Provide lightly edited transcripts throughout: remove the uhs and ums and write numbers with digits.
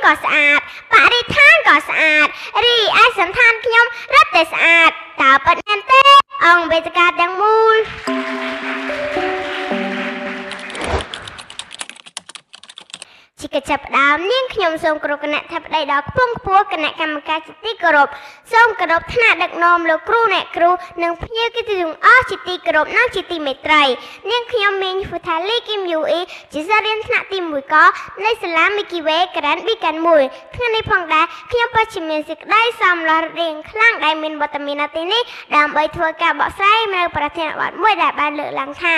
ក៏ស្អាតបរិស្ថានក៏ស្អាតរីឯសន្តានខ្ញុំរឹតតែស្អាតតើពិតមែនទេអង្គវេទិកាទាំងមូល ជាកិច្ចចាប់ផ្ដើមនាងខ្ញុំសូមគោរពគណៈថាបតីដ៏ខ្ពង់ខ្ពស់គណៈកម្មការជាទីគោរពសូមគោរពថ្នាក់ដឹកនាំលោកគ្រូអ្នកគ្រូនិងភ្ញៀវកិត្តិយសអស់ជាទីគោរពនិងជាទីមេត្រីនាងខ្ញុំមីងហ្វូថាលីគីមយូអ៊ីជាសិស្សរៀនថ្នាក់ទី1កនៃសាលាមីគីវេក្រានប៊ីកាន1ថ្ងៃនេះផងដែរខ្ញុំពិតជាមានសេចក្តីសំឡររៀងខ្លាំងដែលមានវត្តមាននៅទីនេះដើម្បីធ្វើការបកស្រាយនៅប្រធានបទមួយដែលបានលើកឡើងថា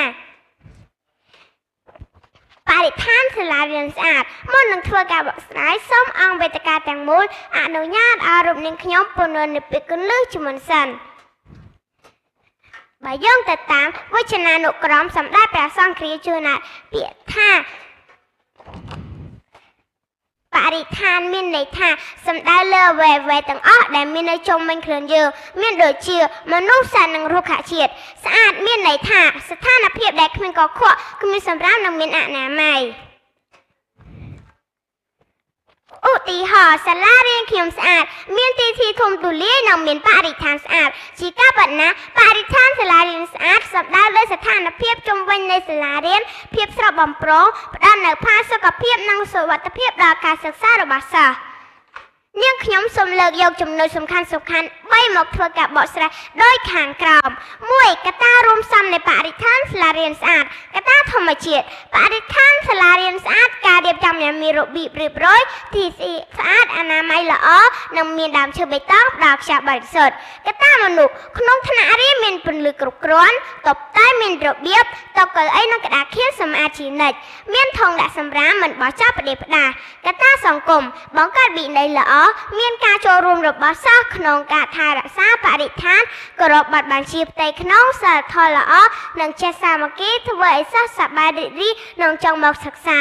បរិស្ថានសាលារៀនស្អាតមុននឹងធ្វើការបកស្រាយសូមអង្គវេទិកាទាំងមូលអនុញ្ញាតឲ្យរូបនាងខ្ញុំពន្យល់នូវពាក្យកលឹះជាមុនសិនបើយើងទៅតាមវចនានុក្រមសម្ដេចព្រះសង្ឃរាជជួនណាតពាក្យថាបរិស្ថានមានន័យថាសំដៅលើអ្វីៗទាំងអស់ដែលមាននៅជុំវិញខ្លួនយើងមានដូចជាមនុស្សសត្វនិងរុក្ខជាតិស្អាតមានន័យថាស្ថានភាពដែលគ្មានកខ្វក់គ្មានសម្រាមនិងមានអនាម័យឧទាហរណ៍សាលារៀនខ្ញុំស្អាតមានទីធ្លាធំទូលាយនិងមានបរិស្ថានស្អាតជាការពិតណាស់បរិស្ថានសាលារៀនស្អាតសំដៅលើស្ថានភាពជុំវិញនៃសាលារៀនភាពស្រស់បំព្រងផ្ដល់នូវផាសុកភាពនិងសុវត្ថិភាពដល់ការសិក្សារបស់សិស្សនាងខ្ញុំសូមលើកយកចំណុចសំខាន់ៗ3មកធ្វើការបកស្រាយដោយខាងក្រោម1កត្តារួមផ្សំនៃបរិស្ថានសាលារៀនស្អាតកត្តាធម្មជាតិបរិស្ថានសាលារៀនស្អាតការរៀបចំយ៉ាងមានរបៀបរៀបរយទីស្អាតអនាម័យល្អនិងមានដើមឈើបៃតងផ្ដល់ខ្យល់បរិសុទ្ធកត្តាមនុស្សក្នុងថ្នាក់រៀនមានពន្លឺគ្រប់គ្រាន់តុបតែងមានរបៀបតុកៅអីនិងក្តារខៀនសម្អាតជានិច្ចមានធុងដាក់សម្រាមមិនបោះចោលផ្ដេសផ្ដាសកត្តាសង្គមបង្កើតវិន័យល្អមានការចូលរួមរបស់សិស្សក្នុងការថែរក្សាបរិស្ថានគោរពបទបញ្ជាផ្ទៃក្នុងសិលធម៌ល្អនិងចេះសាមគ្គីធ្វើឲ្យសិស្សសប្បាយរីករាយនិងចង់មកសិក្សា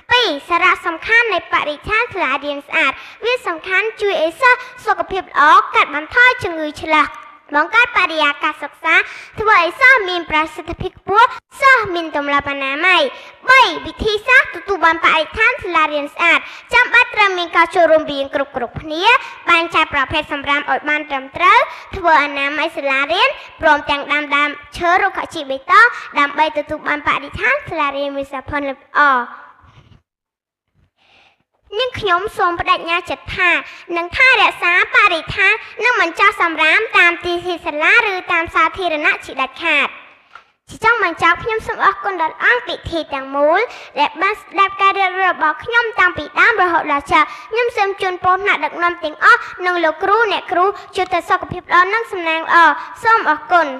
2សារៈសំខាន់នៃបរិស្ថានសាលារៀនស្អាតវាសំខាន់ជួយឲ្យសិស្សសុខភាពល្អកាត់បន្ថយជំងឺឆ្លើសបង្កើតបរិយាកាសសិក្សាធ្វើឲ្យសិស្សមានប្រសិទ្ធភាពខ្ពស់សិស្សមានទម្លាប់អនាម័យ3វិធីសាស្ត្រទទួលបានបរិស្ថានសាលារៀនស្អាតចាំបាច់ត្រូវមានការចូលរួមរៀនគ្រប់គ្នាបែងចែកប្រភេទសម្រាមឲ្យបានត្រឹមត្រូវធ្វើអនាម័យសាលារៀនព្រមទាំងដាំដើមឈើរុក្ខជាតិបៃតងដើម្បីទទួលបានបរិស្ថានសាលារៀនមានសោភ័ណភាពល្អនាងខ្ញុំសូមបដិញ្ញាចិត្តថានឹងថែរក្សាបរិស្ថាននិងមិនចោះសម្រាមតាមទីសាលាឬតាមសាធារណៈជាដាច់ខាតជាចុងបញ្ចប់ខ្ញុំសូមអរគុណដល់អង្គពិធីទាំងមូលដែលបានស្ដាប់ការរៀបរាប់របស់ខ្ញុំតាំងពីដើមរហូតដល់ចប់ខ្ញុំសូមជូនពរថ្នាក់ដឹកនាំទាំងអស់និងលោកគ្រូអ្នកគ្រូជួបតែសុខភាពល្អនិងសំណាងល្អសូមអរគុណ។